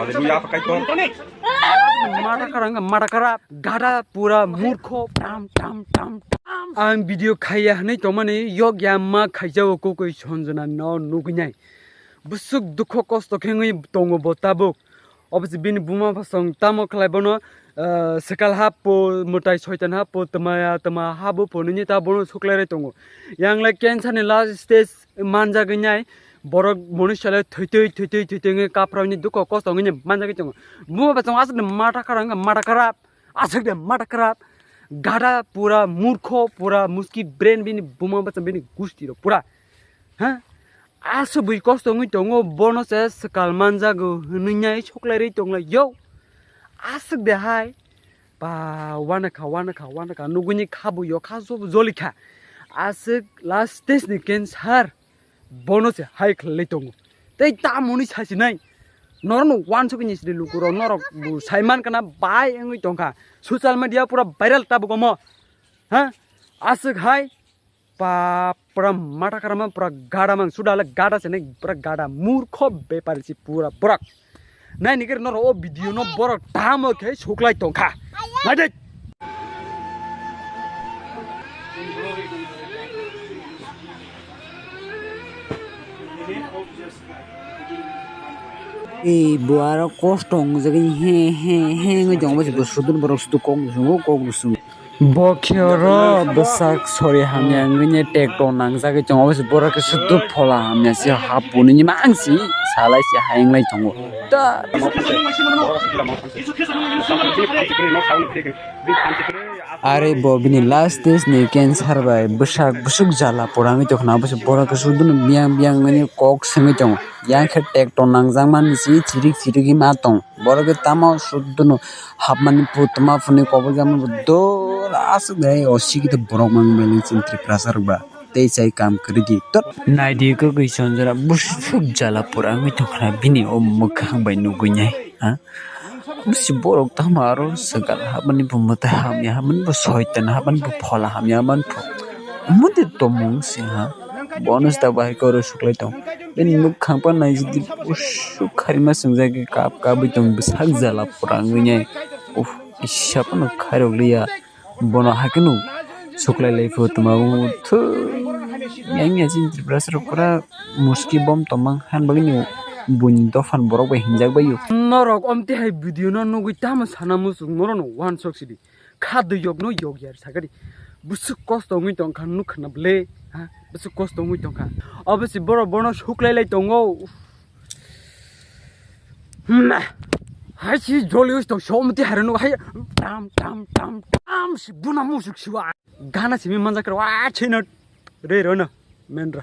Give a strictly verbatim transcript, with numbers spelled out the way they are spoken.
Hallelujah, apa kaitor? Mata karang, mata karap, gada pura murkho, tam, tam, tam, tam. Ang video khaiya hwnwi tongmani yok ya ma khaijago kokoi Sanjana no nugwi nai. Bwswk dukho kosto khe wngwi tongo bo tabuk. Obwse bini buma bwsong tamo khlai bono, ah, swkal ha po mwtai soitan ha po twmaya twma ha bo po nini ta bono suklai rai tongo. Yang le cancer ni last stage manjagwi nai, borok monisa le thwitwi, thwitwi, thwitwi wngwi kaprok ni dukho kosto wngwi manjagwi tongo. Buma bwsong aswk de mata karang, mata karap, aswk de mata karap, gada pura murkho, pura muski brain bini buma bwsong bini gusti rok pura. Ha? Aswk bui kosto wngwi tongo, bono se swkal manjago hwnwi nai suklai rai tonglai yo. Aswk de hai. Ba, wana kha, wana kha, wana kha, nugwini kha bo yo kha job joli kha. Aswk last stage ni cancer. Bono se hai khlai tongo. Tei tamoni sasinai. Norokno wansukni sidi lukurok norok bo saiman kana bai wngwi tongkha. Social media pura viral tabuk omo. Ha? Aswk hai. Pa, pura mata karama, pura gada mang suda le gada se nai, pura gada murkho bepari si pura borok. Nai ni khe norok o video no borok tamo khe suklai tongkha. Nai de. Ei, bo aro kosto wngjagwi he, he, he wngwi tongo, bo se bo sudun borok sudu kok nusungo, kok nusungo. Bo khe oro bwsak sori hamya wngwi ne tractor nangjagwi tongo, obo se borok khe sudu phola hamya se hap hwnwi ni mang si salai se hayung lai tongo. Ta. Are bo bini last stage ni cancer bai bwsak bwswk jala pura wngwi tongkha, obo se borok khe sudu no biyang biyang wngwi kok swngwi tongo. Yang khe tractor nangjak mani si chirik chirik wngwi ma tong. Borok khe tamo suddono hapmani phu tma phunwi kobol jama bo dol aswk de o sikitw borok mang beleng chini Tiprasa rok ba tei chai kam kwrwi di tot. Naidi kwgwi chonjora bwswk jala pura wngwi tongkha bini o mwkhang bai nugwi nai ha. Bwswk borok tamo aro swkang hapmani bo mwtai hamya hapmani bo soitan hapmani bo phola hamya hapmani pho. Omo de tongmung se ha. Bono se tabuk hai khe oro suklai tong. Bini mwkhang pa naisidi bwswk kharima swngjagwi kap kapwi tong bwsak jala pura wngwi nai. Uff, kisa phano khairok liya. Bono hai kheno suklai lai pho tma o thw. Yang ya chini Tiprasa rok pura muski bom tongmang han bagwi ni buini dophan borok bai hinjak bai o. Norok omte hai video no nugwi tamo sana muchung norok no wansok sidi. Kha dwi yokno yok yar sakadi. Bwswk kosto wngwi tongkha nukha na ble. Ha? Bwswk kosto wngwi tongkha. Obo se borok bono suklai lai tongo. Hmm. Hai si joli us tong somti harano hai tam tam tam tam si buna musuk siwa. Gana simi manjak karo wa chino. Re rono. Mendra.